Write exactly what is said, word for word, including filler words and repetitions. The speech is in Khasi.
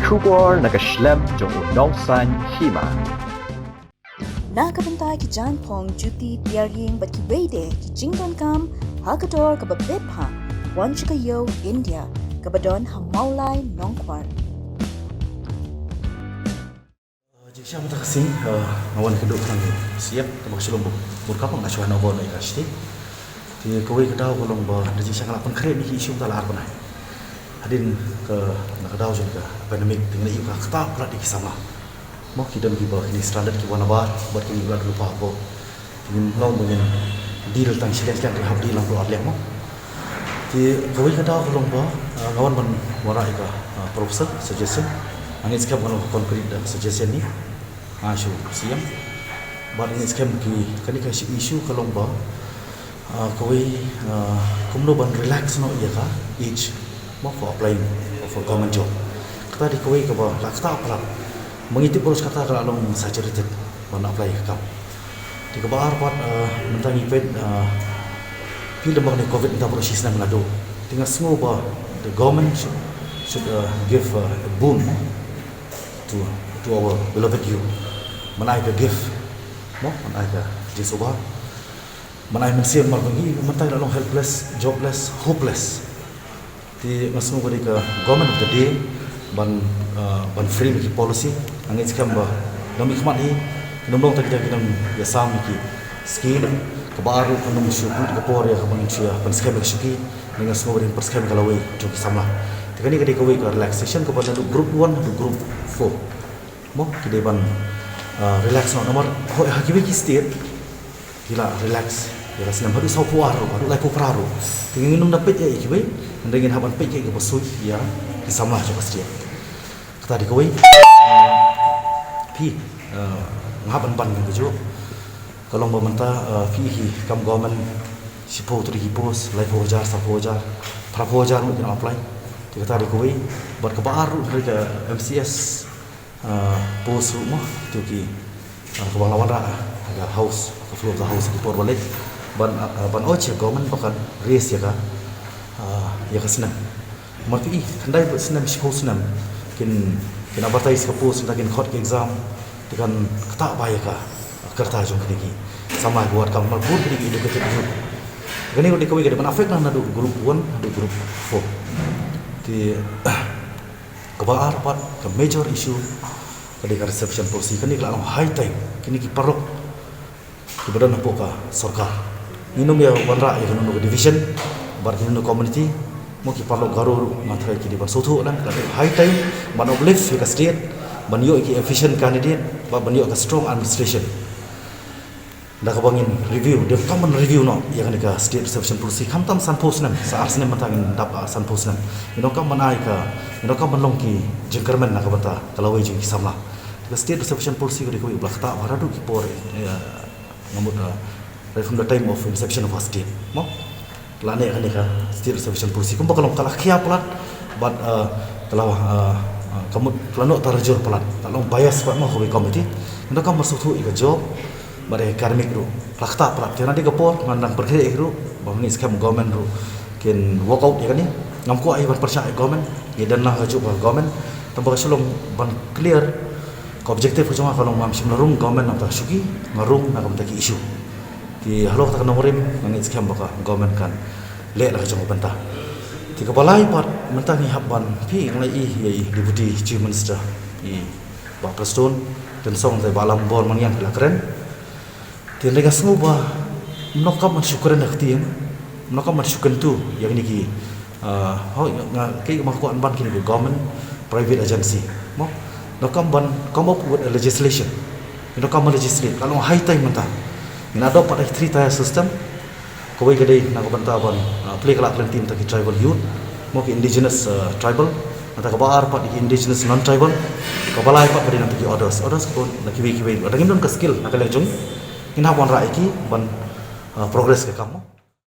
Khubor na ka shlem jong u nongsan hima. Na ka bynta ki jaiñphong, juti, tiar ïing bad kiwei de ki jingdonkam ha ka dor kaba bit bha, wan sha ka ïew India kaba don ha Mawlai Nongkwar. Jingshisha mynta ka sngi, eh, nga wan kynduh khnang ïa u Syiem, te ba ka shu long bun ka ba nga shu handover noh ïa ka state. Te kawei ka daw ka long ba da jingshisha nga la pynkhreh ïa ki issue mynta la ar bnai. Hadien ka, na ka daw jong ka pandemic, te nga la ïohi ka ktah palat ïa ki samla. Mo, ki don kiba kine stranded, ki wan nabar bad kine ki la dei lypa hapoh. Ngin long ba ngin deal tang shiliang shiliang, te hap deal lang phew ar liang mo. Te kawei ka daw ka long ba, ah, nga wan ban wanrah ïa ka, ah, proposal, suggestion. Nga ngeit skhem ka long ka concrete, ah, suggestion ne, ah, sha u Syiem. Bad nga ngeit skhem ki, kane ka issue ka long ba, ah, kawei, ah, kumno ban relax noh ïa ka age mo for applying for government job. Kata dei kawei kaba la ktah palat. Ma ngi tip baroh shi katta ka la long saturated ban apply ïa ka kam. Te kaba ar pat, ah, mynta ngi peit, ah, phi lem bad kane covid mynta baroh shi snem naduh. Te nga sngew ba the government should, should, ah, give, ah, a boon to, to our beloved youth. Ban ai ka gift mo, ban ai ka jingsngewbha. Ban ai mynsiem, namar ba ngi mynta ngi la long helpless, jobless, hopeless. Te nga sngew ba dei ka government of the day ban, ah, ban frame ïa ki policy. Nga ngeit skhem ba da mih khmat hi, kin ym long tang kita ki nongïasam ïa ki scheme. Kaba ar ruh kan ym shu pynlut ka por ïa kaba ngin shu ïa pynskhem ïa ka shuki. Nga sngew ba dei pynskhem ïa ka lawei jong ki samla. Te kane ka dei kawei ka relaxation kaba naduh group one haduh group four. Mo, ki dei ban, ah, relax noh namar hooid ha kiwei ki state ki la relax ïa ka snem haduh sawphew ar ruh, haduh laiphew phra ruh. Te ngin ym da peit ïa kiwei, hynrei ngin hap ban peit ïa kaba suit ïa ki samla jong ka state. Kata dei kawei. Ah, phi, ah, nga hap ban ban kajuh. Ka long ba mynta, ah, phi hi kam government, shiphew tylli ki post, laiphew hajar, sawphew hajar, phraphew hajar ngut ki nang apply. Te kata dei kawei. Bad kaba ar ruh hynrei ka M C S, ah, post ruh mo, kito ki, ah, kaba nga la wanrah, ah, ka house, ka floor of the house, ki por ba leit ban, ah, ah, ban urge ïa ka government ba kan raise ïa ka, ah, ïa ka snem. Namar phi i, khyndai bad snem, shiphew snem kin, kin advertise ka post, kin khot ka exam, te kan ktah bha ïa ka, ah, ka rta jong kine ki samla kiba wad kam, namar bun kine ki educated youth. Kane ka dei kawei ka dei ban affect na naduh group one haduh group four. Te kaba ar pat ka major issue ka dei ka reservation policy. Kane ka la long high time kine ki paralok kiba don hapoh ka sorkar. Ngin ym ïa wanrah ïa kano kano ka division bad kano kano ka community. Mo, ki paralok Garo ruh nga tharai ki dei ban sngewthuh nang, ka dei high time ban uplift ïa ka state, ban ïoh ïa ki efficient candidate bad ban ïoh ka strong administration. Da kaba ngin review, donkam ban review noh ïa kane ka state reservation policy, khamtam sanphew snem, sa ar snem mynta ngin dap, ah, sanphew snem. Ngin donkam ban ai ka, ngin donkam ban long ki jingkyrmen na ka bynta ka lawei jong ki samla. Ka state reservation policy ka dei kawei ba la ktah bha haduh ki por, eh, nga mut, ah, right from the time of inception of our state. Mo? Lane kane ka state reservation policy kumba ka long ka la khia palat bad, eh, ka la, eh, eh, ka mut ka la noh tarajur palat, ka long bias palat mo kawei committee. Ngin donkam ban sngewthuh ïa ka job bad ïa ka academic ruh. Ka la ktah palat, te na kane ka por ngan dang pyrkhat ïa ki ruh ba ngin skhem government ruh kin work out ïa kane. Ngam kwah ïa ban pyrshah ïa government, ngi don lang ha ka juk ka government. Tang ba ka shu long ban clear ka objective ka jong nga ka long ngam shym la rung government na ka bynta ka shuki, nga rung na ka bynta ki issue. Te halor kata ka nongrim nga ngeit skhem ba ka government kan leh la ka jong ka bynta. Te kaba lai pat mynta ngi hap ban, phi, nga la ïohi ïa i Deputy Chief Minister, i Bah Prestone Tynsong, te Bah Lambor Mangiang ki la kren. Te hynrei nga sngew ba ym donkam ban shu kren ha ktien, ym donkam ban shu kyntu ïa kine ki, ah, hooid nga, kaei kaba nga kwah ban ban kine ki government private agency mo. Donkam ban come up with a legislation. Ngin donkam ban legislate, ka long high time mynta. Ngin adopt pat ïa ka three tier system. Kawei ka dei na ka bynta ban, ah, plie ka lad ka lynti na ki tribal youth mo, ki indigenous, ah, tribal. Nangta kaba ar pat ïa ki indigenous non tribal. Kaba lai pat ka dei na ki others. Others ka don na kiwei kiwei. Lada ngim don ka skill na ka liang jong ngi, ngin hap wanrah ïa ki ban, ah, progress ka kam mo.